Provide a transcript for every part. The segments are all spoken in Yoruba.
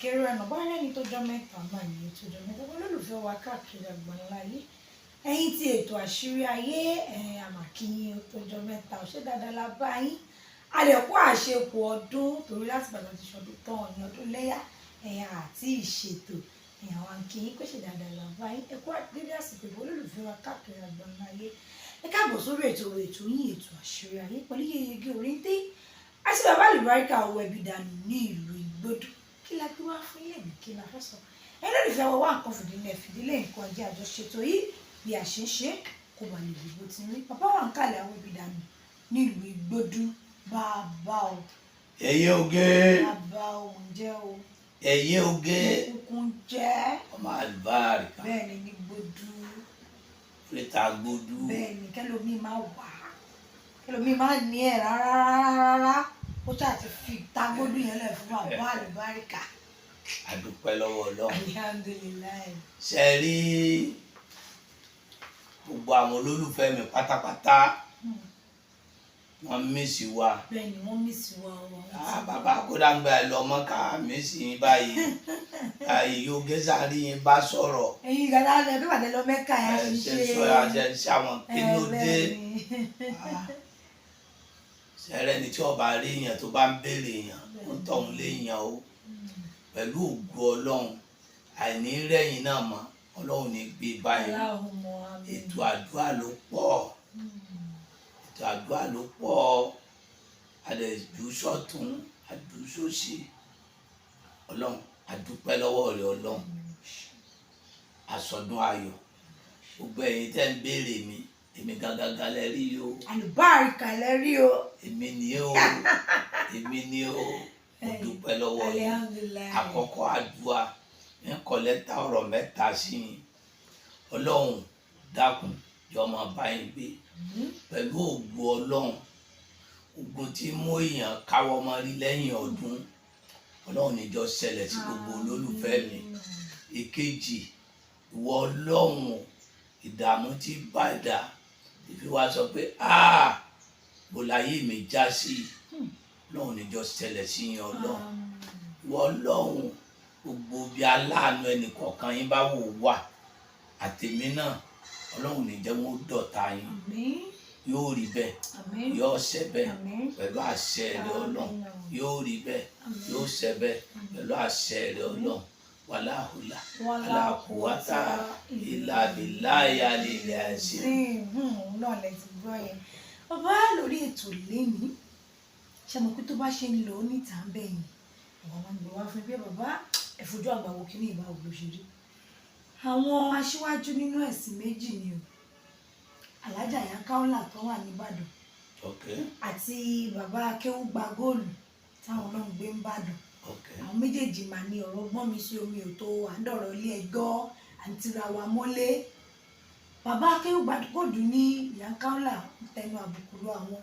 Kéré ọ̀nà bá rẹ́ni tó jọ mẹ́ta máa ní tó jọ mẹ́ta olólùfẹ́ wa káàkiri àgbọ̀nlá yìí. Ẹ̀yin tí ètò àṣírí ayé àmàkíyín tó jọ mẹ́ta, ò ṣe dáadáa la bá yín. Àdẹ̀kú àṣepọ̀ ọdún torí láti bàtà ti ṣọdún tán ní ọdún léyà ẹ̀yìn àti ìṣètò ẹ̀yìn àwọn akínyín pé ṣe dáadáa la bá yín. Ẹ̀kú dédé àsìkò ìbò olólùfẹ́ wa káàkiri àgbọ̀nlá ayé. Ẹ káàbọ̀ sórí ètò yín, ètò àṣírí ayé pẹ̀lú Yeyege Òrìǹté àti bàbá àlùbáríkà owó ẹbí dànù ní ìlú Ìgbódù. Kí la gbé wá fún ilé mi? Kí la fẹ́ sọ? Ẹ lólùfẹ́ wa, wá nǹkan fìdílé fìdílé nǹkan jẹ́ àjọṣetò yìí bí a ṣe ń ṣe kó ba lè dìbò tí rí. Bàbá wa ń kàlẹ̀ àwọn ẹbí dànù ní ìlú Ìgbódù. Bàbá o. Yèyé oge. Bàbá o, ń jẹ́ o. Yèyé oge. Kúkú ń jẹ́. Ọmọ àlùbáríkà. Bẹ́ẹ̀ ni, ní Gbódù. Fúlẹ́tà Gbódù. Bẹ́ẹ̀ ni, kẹlòmíì máa wà, kẹlòmíì máa ní ẹ̀ rárá rárá, ó ṣáà ti fi tágbódù yẹn lẹ̀ fún bàbá àlùbáríkà. Àdúpẹ́ lọ́wọ́ Ọlọ́run. Alihamdulilayi. Ṣe rí gbogbo àwọn olólùfẹ́ mi pátápátá, wọ́n miss wa. Bẹ́ẹ̀ ni, wọ́n miss wa o. Ah, bàbá kódà ń gba ẹ lọ mọ́ká miss yín báyìí, yèyé oge sáré yín bá sọ̀rọ̀. Ẹ̀yin ìgbàlá ẹ bí bàtẹ lọ Mẹ́kà yẹn. Ẹ ṣe ṣe sọ àṣẹ ṣe àwọn kí ló dé? Ṣẹrẹ ni tí ọba rí èèyàn tó bá ń béèrè èèyàn ń tọ̀hún léèyàn o. Pẹ̀lú ògo Ọlọ́run, àìní rẹ̀yìn náà mọ́, Ọlọ́run ní gbé báyìí. Ètò àdúrà ló pọ̀, ètò àdúrà ló pọ̀, àdẹ̀jú sọ́tún àdúsósì. Ọlọ́run, àdúpẹ́ lọ́wọ́ rẹ̀. Ọlọ́run, àsọdún ayọ̀. Gbogbo ẹ̀yin tẹ́ ń béèrè mi, èmi gangan lẹ rí o. Àlùbáríkà lẹ rí o. Èmi ni o, èmi ni o. Mo dúpẹ́ lọ́wọ́ yín. Alihamdulilayi. Àkọ́kọ́ àdúrà ń kọ lẹ́tà ọ̀rọ̀ mẹ́ta sí yín. Ọlọ́run dákun, jọ máa bá yín gbé pẹ̀lú ògo Ọlọ́run. Ogun tí mú èèyàn káwọ́ mọ́ rí lẹ́yìn ọdún, Ọlọ́run níjọ́ ṣẹlẹ̀ sí gbogbo olólùfẹ́ mi. Ìkejì, ìwọ Ọlọ́run, ìdààmú tí bàdà ìfi wá sọ pé bó láyé mi já sí, Ọlọ́run níjọ́ ṣẹlẹ̀ sí yín. Ọlọ́run, ìwọ Ọlọ́run, gbogbo bí aláàánú ẹnì kọ̀ọ̀kan yín bá wò wà, àtèmi náà, Ọlọ́run ní jẹ́ wọ́n dọ̀tá yín. Àmín. Yóò rí bẹ́ẹ̀. Àmín. Yóò ṣẹ bẹ́ẹ̀. Àmín. Pẹ̀lú àṣẹ rẹ̀ Ọlọ́run. Àmín. Yóò rí bẹ́ẹ̀, yóò ṣẹ bẹ́ẹ̀ pẹ̀lú àṣẹ rẹ̀ Ọlọ́run. Wàláhùlà alákùwátà ìlàbíláyà lílẹ̀ àṣẹ. Òun náà lẹ ti gbọ́ yẹn. Bàbá, lórí ètò lẹ́ni, ṣe mọ̀ pé tó bá ṣe ń lọ níta ń bẹ̀yìn, àwọn máa ń gbé wá fún pé bàbá, ẹ fojú àgbà wo kíní ìbá wo ló ṣe rí. Àwọn aṣíwájú nínú ẹ̀sìn méjì ni o, Alájà Yankaola tó wà nìbàdàn àti bàbá Akéwùgbà Góòlù táwọn náà ń gbé ń bàdàn. Àwọn méjèèjì mà ní ọ̀rọ̀ gbọ́n mi sí omi ò tó, à ń dọ̀rọ̀ ilé ẹjọ́, à ń tira wa mọ́lé. Bàbá Akéwùgbà Góòlù ní Yankaola ń tẹnu àbùkù lọ àwọn,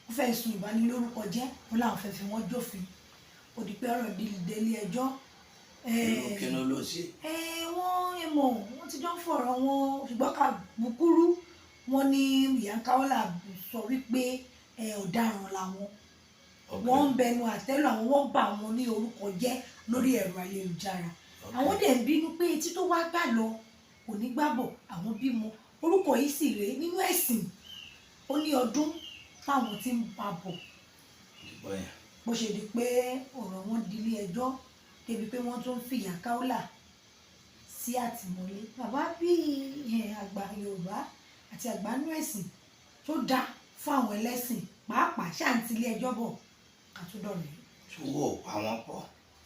ó fẹ́ sun ìbanilórúkọ jẹ́, wọn làwọn fẹ́ fi wọ́n jófin. Ó di pé ọ̀rọ̀ délé ẹjọ́. Irú kí ló ṣe? Wọ́n ẹ mọ̀ wọ́n ti jọ ń fọ̀rọ̀ wọn, ṣùgbọ́n ká bukuru wọ́n ní Yankaola sọ wípé ọ̀daràn làwọn, wọ́n ń bẹnu àtẹ́lù àwọn, wọ́n bà wọ́n ní orúkọ jẹ́ lórí ẹ̀rọ ayélujára. Àwọn dẹ̀ ń bínú pé etí tó wá gbà lọ kò ní gbàbọ̀, àwọn bímọ orúkọ yìí sì rèé nínú ẹ̀sìn. Ó ní ọdún táwọn ti ń bá bọ̀. Bọ́yà. Bó ṣe di pé ọ̀rọ̀ wọn di ilé ẹjọ́, débi pé wọ́n tún ń fìyà Kaola sí àtìmọ́lé. Bàbá, bíi àgbà Yorùbá àti àgbà nínú ẹ̀sìn tó dáa fún àwọn ẹlẹ́sìn pàápàá, ṣáà ń ti ilé ẹjọ́ bọ̀ ká tó dọ̀rọ̀ yìí. Ṣòwò pa wọ́n pọ̀?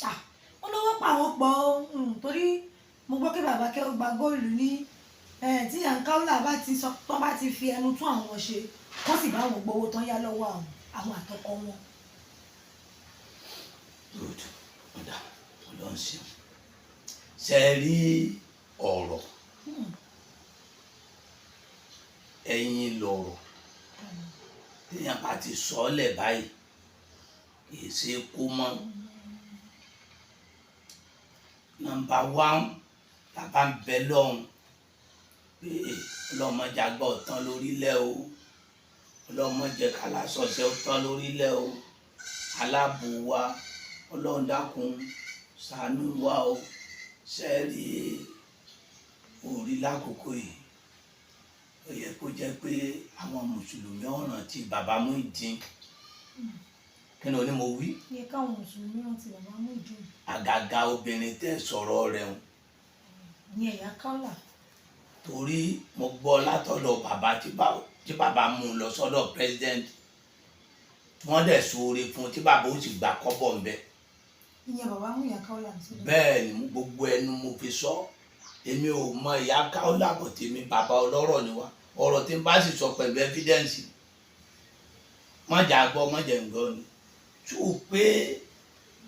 Ah, wọ́n lówó pa àwọn pọ̀ o, torí mo gbọ́ pé bàbá Akéwùgbà Góòlù ní tí Yankaola bá ti sọ tó bá ti fi ẹnu tún àwọn ṣe, wọ́n sì bá wọn gbowó tán yá lọ́wọ́ àwọn àtọkọ wọn. Good, ọ̀dà, Ọlọ́run ṣeun. Ṣe rí ọ̀rọ̀, ẹ̀yin lọ̀rọ̀ téèyàn bá ti sọ ọ́ lẹ̀ báyìí, kì í ṣe kó mọ́. Number one, bàbá ń bẹ lọ́hùn pé ọlọ́mọdé àgbà ọ̀tán lórílẹ̀ o, ọlọ́mọdé kálásọ̀ṣẹ́ ọ̀tán lórílẹ̀ o, aláàbò wa, Ọlọ́run dákun. Ṣàánú wa o. Ṣe rí orí lákòókò yìí, ó yẹ kó jẹ́ pé àwọn mùsùlùmí ọ̀ràn tí bàbá Muyideen, kí ni oní mo wí? Yẹ káwọn mùsùlùmí rántí bàbá Muyideen. Àgàgà obìnrin tẹ́ sọ̀rọ̀ rẹ̀ ń Ní ẹ̀yà Kaola. Torí mo gbọ́ látọ̀dọ̀ bàbá tí bàbá mú un lọ sọ́dọ̀ president, tí wọ́n dẹ̀ sóore fún un, tí bàbá ó sì gbà kọ́bọ̀ ń bẹ. Ìyẹn bàbá mú ìyá Kaola ní sọ́dọ̀. Bẹ́ẹ̀ ni, gbogbo ẹnu mo fi sọ. Èmi ò mọ ìyá Kaola bọ̀, tèmi bàbá ọlọ́rọ̀ ni wá. Ọ̀rọ̀ tí n bá sì sọ pẹ̀lú evidence, mọ̀jà gbọ́ mọ̀jà ń gbọ́ ni tó pé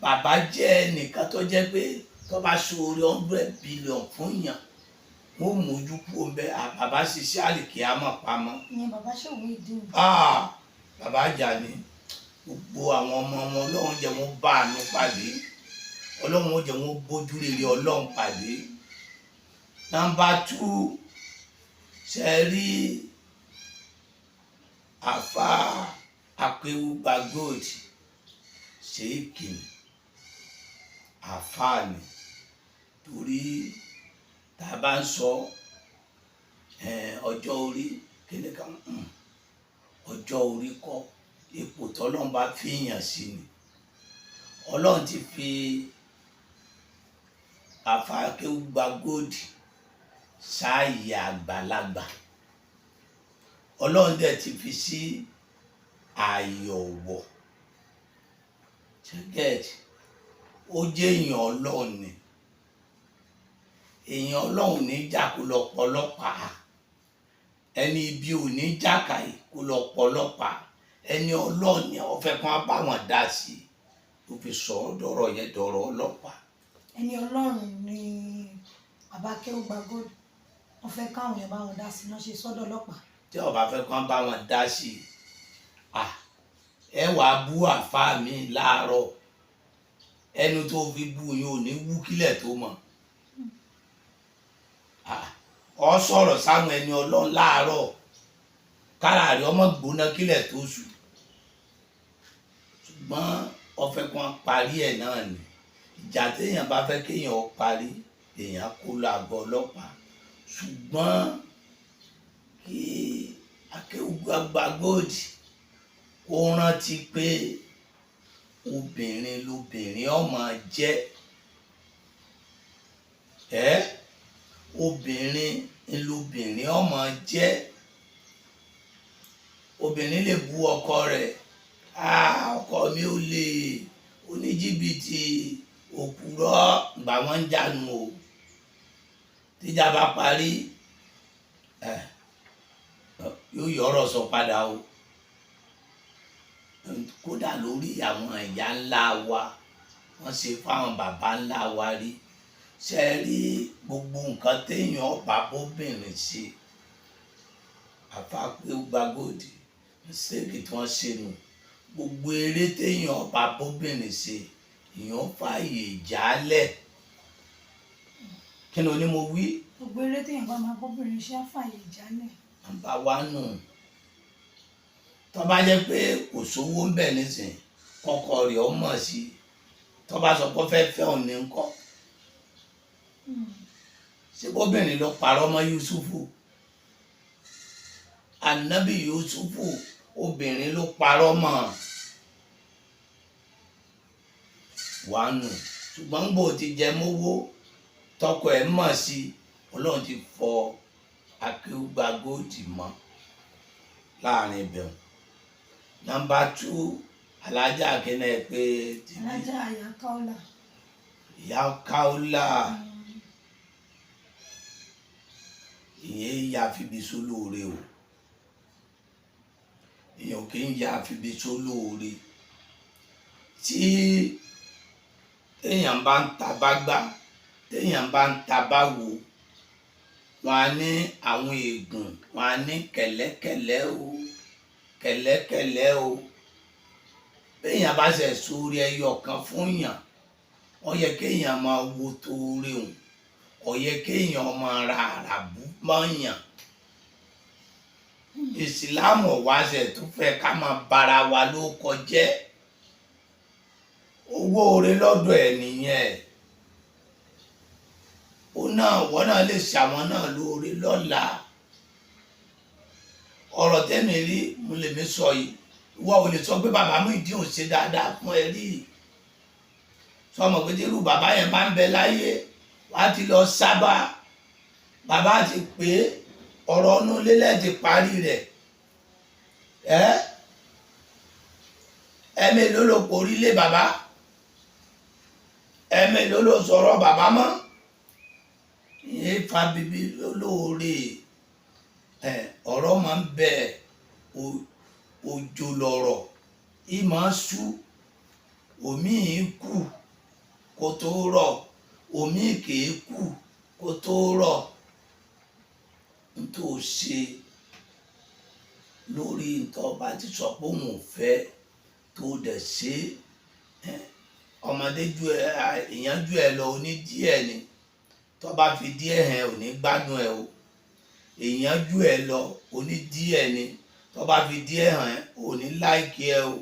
bàbá jẹ́ ẹnìkan tó jẹ́ pé tó bá sóore 100 billion fún yàn, wọ́n mójú kú ń bẹ́. Bàbá ṣiṣẹ́ àlìkíyàmọ̀ pamọ́. Ìyẹn bàbá Shehu Muyideen. Ah, bàbá Àjàní, gbogbo àwọn ọmọ wọn, Ọlọ́run jẹ́ wọn bá àánú pàdé, Ọlọ́run ó jẹ́ wọn bójú rere Ọlọ́run pàdé. Number two, ṣe rí àfa Akéwùgbà Gold, ṣèkì àfa ni, torí tá a bá ń sọ ọjọ́ orí kíni kan, ọjọ́ orí kọ́, ipò tọ́lọ́run bá fi yàn sí ni. Ọlọ́run ti fi àfa Akéwùgbà Gold sáàyè àgbàlagbà, Ọlọ́run dẹ̀ ti fi sí ààyè ọ̀wọ̀. Ṣẹ́gẹ́t ó jẹ́ èèyàn Ọlọ́run ni. Èèyàn Ọlọ́run ní jà kó lọ pọlọ́pàá, ẹni ibi ò ní jàkàì kó lọ pọlọ́pàá. Ẹni Ọlọ́run ni ó fẹ́ kán bá wọn dá sí i, ló fi sọ ọ́ dọ̀rọ̀ yẹn dọ̀rọ̀ ọlọ́pàá. Ẹni Ọlọ́run ni bàbá Akéwùgbà Gold, wọ́n fẹ́ káwọn èèyàn bá wọn dá sí náà ṣe sọ́dọ̀ ọlọ́pàá. Tí ó bá fẹ́ kán bá wọn dá sí i, ẹ wàá bú àfáà mi láàárọ̀, ẹnu tó fi bú yín ò ní wú kílẹ̀ tó mọ̀. Ọ sọ̀rọ̀ sáwọn ẹni Ọlọ́run láàárọ̀, kára rẹ̀ ọmọ gbóná kílẹ̀ tó sùn. Ṣùgbọ́n ó fẹ́ kán parí ẹ̀ náà ni. Ìjà téèyàn bá fẹ́ kéèyàn ó parí, èèyàn kó lọ àgọ́ ọlọ́pàá. Ṣùgbọ́n kí Akéwùgbà Gold kó rántí pé obìnrin lobìnrin ó máa jẹ́ ẹ́, obìnrin lobìnrin ó máa jẹ́. Obìnrin lè bú ọkọ rẹ̀, "Ah, ọkọ mi ò lè oníjìbìtì, òpùrọ́." Gbà wọ́n ń jánu o. Tíjà bá parí ẹ, yóò yọ̀rọ̀ sọ padà o. Kódà lórí àwọn ìyá ńlá wa, wọ́n ṣe fáwọn bàbá ńlá wa rí. Ṣe rí gbogbo nǹkan téèyàn ọba bóbìnrin ṣe, Àfàpé Gold, mistake tí wọ́n ṣe nù. Gbogbo eré téèyàn ọba bóbìnrin ṣe, èèyàn fààyè jálẹ̀. Kí ni oní mo wí? Gbogbo eré téèyàn bá máa bóbìnrin ṣe, á fààyè jálẹ̀. Number one nù. Tó bá jẹ́ pé kò sówó ń bẹ̀ nísìn, kọ́kọ́ rẹ̀ ó mọ̀ sí i. Tó bá sọ pé ó fẹ́ fẹ́ òun ní ńkọ́? Ṣé bóbìnrin ló parọ́ mọ́ Yusufu, Anabi Yusufu? Obìnrin ló parọ́ mọ́ wàánu. Ṣùgbọ́n bó ti jẹ mówó, tọkọ ẹ̀ mọ̀ sí i, Ọlọ́run ti fọ Akéwùgbà Gold mọ́ láàrin ibẹ̀. Number two, alájà kínní ẹ pé tìbí. Alájà Ìyá Kaola. Ìyá Kaola, ìyẹn ya fíbi sólóore o. Èèyàn kì í ya fíbi sólóore. Tí téèyàn bá ń ta bá gbá, téèyàn bá ń ta bá wo, wọn á ní àwọn ègùn, wọn á ní kẹ̀lẹ́kẹ̀lẹ́ o, kẹ̀lẹ́kẹ̀lẹ́ o. Béèyàn bá ṣe sórí ẹyọ kan fún yàn, ó yẹ kéèyàn máa wo tóore òun, ó yẹ kéèyàn máa ra àràbù mọ́yàn. Ìsìláàmù wáṣẹ tó fẹ́ ká máa bara wa ló kọjẹ́ owó oore lọ́dọ̀ ẹ̀ nìyẹn. Ó náà wọ́n náà lè ṣàwọn náà lóore lọ́la. Ọ̀rọ̀ tẹ́mi rí mo lè mi sọ yìí. Ìwọ ò lè sọ pé bàbá Muyideen ò ṣe dáadáa fún ẹ rí. Sọmọ pé tí irú bàbá yẹn bá ń bẹ láyé, wàá ti lọ sábà, bàbá ti pé ọ̀rọ̀ ọ̀nù lélẹ̀ ti parí rẹ̀. Ẹ́ ẹ̀mí ló ló porí lé bàbá, ẹ̀mí ló ló sọ̀rọ̀ bàbá mọ́. Ìyẹn fa bíbí lóore. Ọ̀rọ̀ máa ń bẹ, òjò lọ̀rọ̀ ìmọ̀ sú, omi kù kó tó rọ̀, omi kìí kù kó tó rọ̀. N tó ṣe lórí ntọ́ bá ti sọ pé òun ò fẹ́ tó dẹ̀ ṣe, ọmọdé ju ẹ, èèyàn ju ẹ lọ, oní díẹ̀ ni. Tó bá fi díẹ̀ hàn, ò ní gbádùn ẹ o. Èèyàn ju ẹ lọ, oní díẹ̀ ni. Tó bá fi díẹ̀ hàn, ò ní láìkí ẹ o.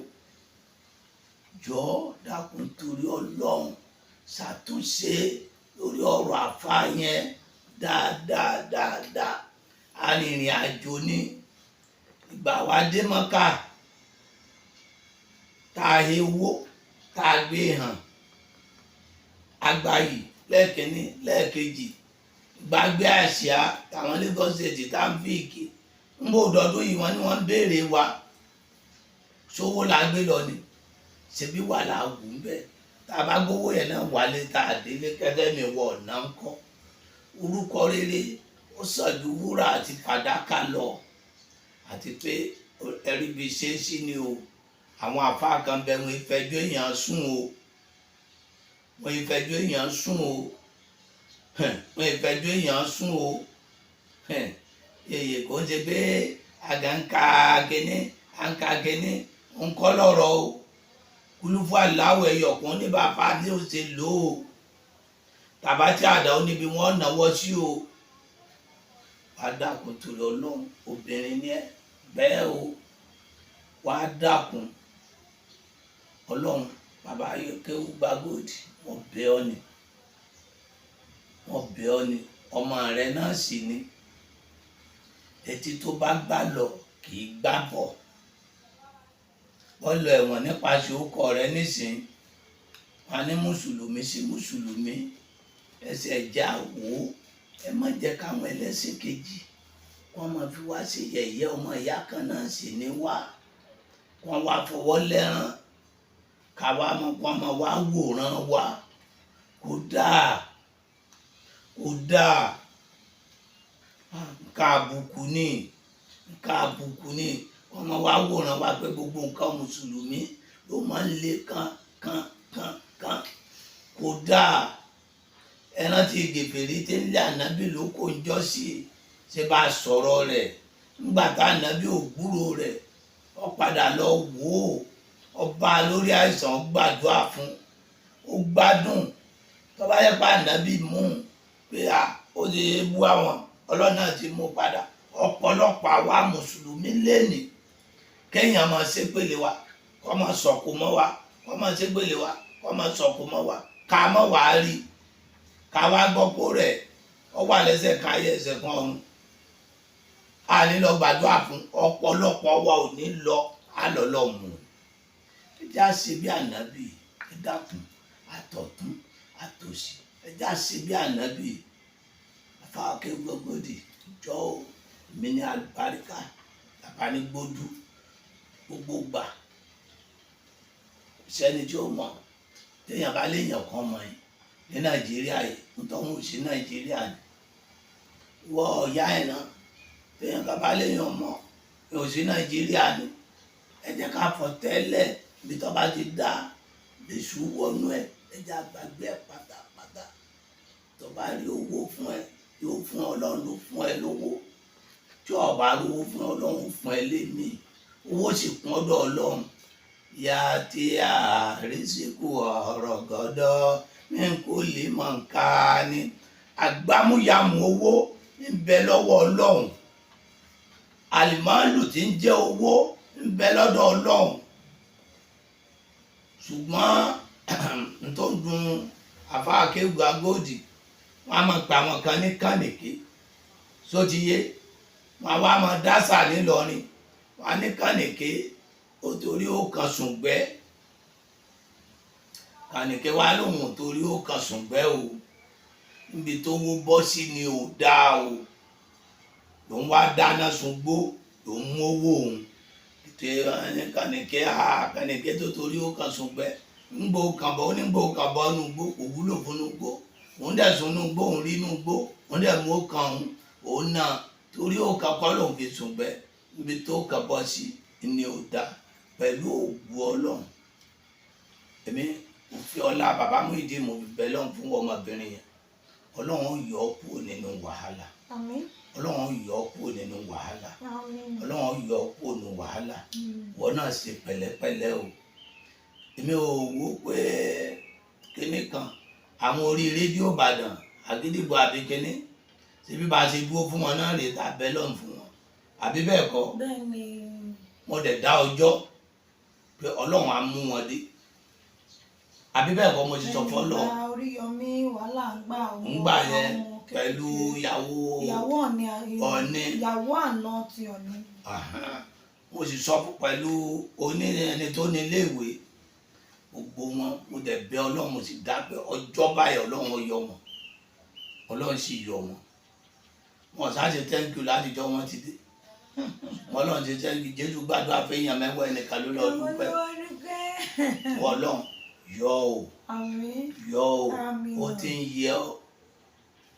Jọ̀ọ́ dákun, torí Ọlọ́run, ṣàtúnṣe lórí ọ̀rọ̀ àfa yẹn dáadáa dáadáa. Arìnrìn àjò ní ìgbà wa dé Mọ́kà, tá a he owó tá a gbé hàn agbayì lẹ́ẹ̀kínní, lẹ́ẹ̀kejì, gbàgbé àṣà táwọn Lagos State tá ń fi ìkì ń bò dọdún yìí, wọ́n ní wọ́n ń béèrè wa sówó la gbé lọ ni. Ṣebí wà là wù ú bẹ́ẹ̀? Tá a bá gbówó yẹn náà wálé, tá a délé kẹ́tẹ́ mi wọ ọ̀nà ńkọ́? Orúkọ rere ó sàn ju wúrà àti fàdákà lọ. Àti pé ẹrí bí ṣe é sí ni o. Àwọn àfáà kan bẹ, wọn ìfẹjọ́ èèyàn sùn o, wọn ìfẹjọ́ èèyàn sùn o, wọn ìfẹjọ́ èèyàn sùn o. Èyí kò ń ṣe pé àgà ń ka kínní, à ń ka kínní, ń kọ́ lọ́rọ̀ o. Kúlúfù aláwọ̀ ẹ̀yọ̀kún ní bàbá ní ó ṣe lò ó, tàbá tí àdá ó níbi wọ́n náwó sí o. Wàá dákun torí Ọlọ́run, obìnrin ni ẹ bẹ́ẹ̀ o. Wàá dákun Ọlọ́run, bàbá Akéwùgbà Gold, wọ́n bẹ̀ ọ́ ni, wọ́n bẹ̀ ọ́ ni. Ọmọ rẹ náà sì ni. Etí tó bá gbà lọ kì í gbà bọ̀. Wọ́n lọ ẹ̀wọ̀n nípasẹ̀ orúkọ rẹ nísìn. Wọn ní mùsùlùmí sí mùsùlùmí, ẹsẹ̀ ẹ̀já wò ó. Ẹ má jẹ́ káwọn ẹlẹ́sìn kejì wọ́n máa fi wá sí yẹ̀yẹ́. Ọmọ ìyá kan náà sì ní wá, wọ́n wá fọwọ́ lẹ́rán káwa mọ̀, wọ́n máa wá wòran wa. Kò dáa, kò dáa. Nǹkan àbùkù ni, nǹkan àbùkù ni. Wọ́n máa wá wòran wa pé gbogbo nǹkan mùsùlùmí ló máa ń le kan kan kan kan. Kò dáa. Ẹ rántí gèfèrí tí ń lé ànábì ló kó ń jọ́ sí, ṣe bá a sọ̀rọ̀ rẹ̀ nígbà tá ànábì ò gbúrò rẹ̀? Ó padà lọ wò ó, ọba lórí àìsàn, gbàdúrà fún, ó gbádùn. Tó bá yẹ pé ànábì mú un pé à ó ti bú àwọn, ọlọ́nà ti mú padà. Ọ̀pọ̀lọpọ̀ àwa mùsùlùmí lénìí, kéèyàn máa ṣépèlé wa, kó máa sọ̀kò mọ́ wa, kó máa ṣépèlé wa, kó máa sọ̀kò mọ́ wa, ká mọ́ wàá rí, ká wá gbọ́ pó rẹ̀ ọ wà lẹ́sẹ̀ ká yẹ ẹsẹ̀ kan ọ̀run, a ní lọ gbàdúrà fún. Ọ̀pọ̀lọpọ̀ wa ò ní lọ, á lọ lọ mú un. Ẹ já ṣe bí ànábì. Ẹ dákun, àtọ̀tún àtòsì, ẹ já ṣe bí ànábì. Afáàkẹ́ gbọ́gbọ́dì jọ ó, èmi ní àlùbáríkà bàbá ní gbódú gbogbo gbà. Sẹ́ni tí ó mọ̀ téèyàn bá léèyàn kan mọ̀ yìí ní Nàìjíríà yìí, ń tọ́ wọn ò sí Nàìjíríà ni. Ìwọ ọ̀yá ẹ̀ náà, téèyàn kan bá léèyàn mọ̀ ò sí Nàìjíríà ni. Ẹ jẹ́ ká fọ tẹ́lẹ̀ ibi tó bá ti dá lèṣù wọnú ẹ̀. Ẹ jẹ́ àgbàgbé ẹ̀ pátápátá. Tó bá rí owó fún ẹ, yóò fún Ọlọ́run ló fún ẹ lówó. Tí ó bá rówó fún Ọlọ́run, fún ẹ lémi, owó sì kún ọ̀dọ̀ Ọlọ́run. Yá tí àrísìkò ọ̀rọ̀ gọ́dọ̀ ní kò lè mọ̀ nǹka ni. Àgbámúyàmù owó ń bẹ lọ́wọ́ Ọlọ́run. Àlìmọ́ọ́lù tí ń jẹ́ owó ń bẹ lọ́dọ̀ Ọlọ́run. Ṣùgbọ́n n tó dùn àfáà Akéwùgbà Gold, Wọ́n á máa pa àwọn kan ní Kànìké, sótìyé. Wọ́n á wá máa dásà nílọrin, wọ́n á ní Kànìké ó torí ó kan sùngbẹ́. Kànìké wá lóhùn torí ó kan sùngbẹ́ o, níbi tó wó bọ́ sí ni ò dáa o, lòun wá dáná sungbó, lòun mú owó òun ètò. Kànìké, ha, Kànìké tó torí ó kan sùngbẹ́, ńgbò kan bọ́, ó ní ńgbò kan bọ́ nù gbó, kò wúlò fún nù gbó. Òun dẹ̀ sùn nù gbó, òun rí nù gbó, òun dẹ̀ mú ó kan òun, òun náà torí ó kan kọ́ lòun fi sùngbẹ́, níbi tó kan bọ́ sí ni ò dáa. Pẹ̀lú ògùn Ọlọ́run, èmi mo fi ọlá bàbá Muyideen, mo fi bẹ lọ́run fún ọmọbìnrin yẹn. Ọlọ́run yọ ọ́ kúrò nínú wàhálà. Àmín. Ọlọ́run yọ ọ́ kúrò nínú wàhálà. Àmín. Ọlọ́run yọ ọ́ kúrò nínú wàhálà. Wọn náà ṣe pẹ̀lẹ́pẹ̀lẹ́ o. Èmi ò wò pé kinní kan, àwọn orí rédíò Ìbàdàn, Àgídìgbò àbí kinní, ṣebí bá a ṣe dúró fún wọn náà rèé, tá a bẹ lọ́run fún wọn, àbí bẹ́ẹ̀ kọ́? Bẹ́ẹ̀ ni. Wọ́n dẹ̀ dá ọjọ́ pé Ọlọ́run á mú wọn dé, àbí bẹ́ẹ̀ kọ́? Mo ti sọ fọ́lọ́run. Gba Oríyọmí, wàhálà ń gbà àwọn ń gbà yẹn ọmọ kékeré. Pẹ̀lú ìyàwó Ìyàwó Ọ̀ní. Ọ̀ọ̀ni. Ìyàwó àná ti Ọ̀ní. Ahán. Mo sì sọ fún pẹ̀lú oní ẹni tó ní iléèwé, gbogbo wọn, mo dẹ̀ bẹ̀ Ọlọ́run, mo sì dá pé ọjọ́ báyìí Ọlọ́run yọ wọn. Ọlọ́run sì yọ wọn. Wọn sá ṣe thank you látijọ́ wọn ti dé. Wọn Ọlọ́run ṣe thank you. Jésù gbàdúrà fẹ́yàn mẹ́wàá, ẹnìkan ló lọ dúpẹ́. Ọlọ́run yọ o. Àmín. Yọ o. Àmín. Ó ti ń yẹ ọ,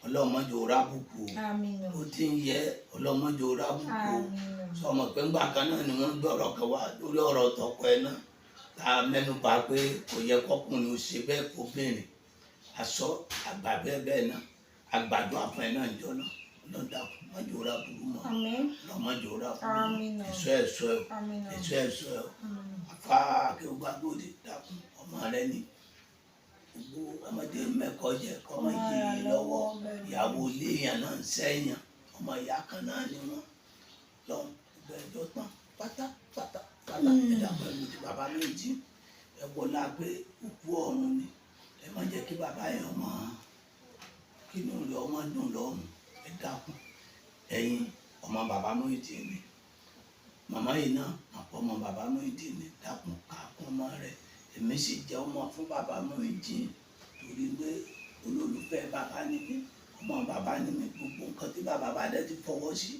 Ọlọ́run má jẹ́ ó rábùkù o. Àmín. Ó ti ń yẹ, Ọlọ́run má jẹ́ ó rábùkù o. Àmín. Sọmọ pé ńgbà kan náà ni wọ́n gbé ọ̀rọ̀ kan wá lórí ọ̀rọ̀ tọkọ ẹ náà, tá a mẹ́nu bà pé kò yẹ kọkùnrin ó ṣe bẹ́ẹ̀ fóbìnrin, aṣọ àgbà bẹ́ẹ̀ bẹ́ẹ̀ náà, àgbàdo àfọ̀n ẹ̀ náà ń jọ náà. Ọlọ́run dákun, má jẹ́ ó rábùkù mọ́. Àmín. Ọlọ́run má jẹ́ ó rábùkù mọ́. Àmín. Ẹ̀ṣọ́ ẹ̀ṣọ́ ẹ̀. Àmín. Ẹ̀ṣọ́ ẹ̀ṣọ́ ẹ̀. Àmín. Afá akéwàgbọ́dẹ, dákun, ọmọ rẹ ni gbogbo ọmọdé mẹ́kọ̀ọ́ jẹ kọ́ ọmọ yìí lọ́wọ́. Ìyàwó iléèyàn náà ń sẹ́yìn, ọmọ ìyá kan náà ni wọ́n lọ́n gbẹ̀jọ́ tán pátápátá pátá. Ẹ̀dá pẹ̀lú ti bàbá méjì, ẹ wọlá pé òkú ọ̀run ni, ẹ má jẹ́ kí bàbá yẹn ọmọ kínú rẹ̀ ọmọ dùn lọ́rùn. Ẹ dákun, ẹ̀yin ọmọ bàbá Muyideen ni, màmá yìí náà àpò ọmọ bàbá Muyideen ni, dákun, káàkùn ọmọ rẹ̀. Èmi sì jẹ́ ọmọ fún bàbá Muyideen torí pé olólùfẹ́ bàbá ni mí, ọmọ bàbá ni mí. Gbogbo nǹkan tí bàbá bá dẹ̀ ti fọwọ́ sí,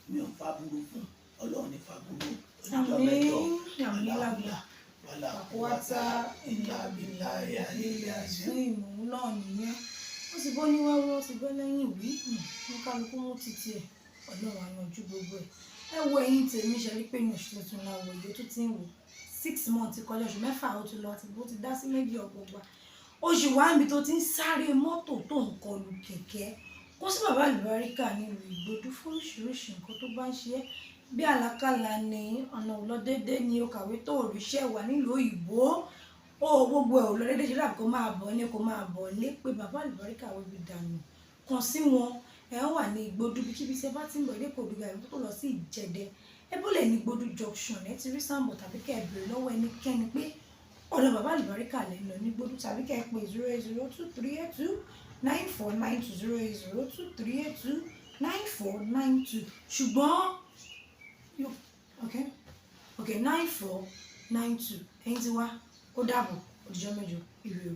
mi ò fàbúrú fún. Ọlọ́run ní fàbúrú oníjọ́ mẹ́jọ. Àmín, àmín lágbà. Wàlá. Àkúwátá. Ìlà bìlà ìyá sí. Ìmọ̀ náà nìyẹn. Ó ti bọ́ ní wẹ́wẹ́, ó ti bọ́ lẹ́yìn ìwí ní kálukú mú títí ẹ̀. Ọlọ́run á yanjú gbogbo ẹ̀. Ẹ wo, ẹ̀yin tèmi, ṣe rí pé ní oṣù tuntun la wọ̀ yìí, ó tún ti ń wò 6 months kọjá, oṣù 6, ó ti lọ àti bó ti dá sí méjì ọgbọgba. Oṣù wa níbi tó ti ń sáré mọ́tò tó ń kọlù kẹ̀kẹ́, kó sí bàbá àlùbáríkà nílùú Ìgbòdú fún oríṣiríṣi nǹkan tó bá ń ṣe é, bí àlákàlà ni, ọ̀nà ò lọ déédé ni, o kàwé tó ríṣẹ́ wà nílùú òyìnbó ó, gbogbo ẹ̀ ò lọ déédé, ṣe dàbí kó máa bọ̀ ní kó máa bọ̀ lé pé bàbá àlùbáríkà wo ibi dànù kàn sí wọn. Ẹ wà ní Ìgbòdú, bíkíbi tí ẹ bá ti ń bọ̀ ilé kò dùgbà ìlú tó lọ sí Ìjẹ̀dẹ̀, ẹ bọ́lẹ̀ ní Ìgbòdú junction, ẹ ti rí sàmbọ̀, tàbí kẹ́ ẹ bèrè lọ́wọ́ ẹnikẹ́ni pé ọ̀dọ̀ bàbá àlùbáríkà lẹ́ ń lọ ní Ìgbòdú, tàbí kẹ́ ẹ pè 08023829492, 08023829492. Ṣùgbọ́n okay, 9492. Ẹ̀yin ti wá, ó dàbọ̀, ó dijọ́ mẹ́jọ, ire o.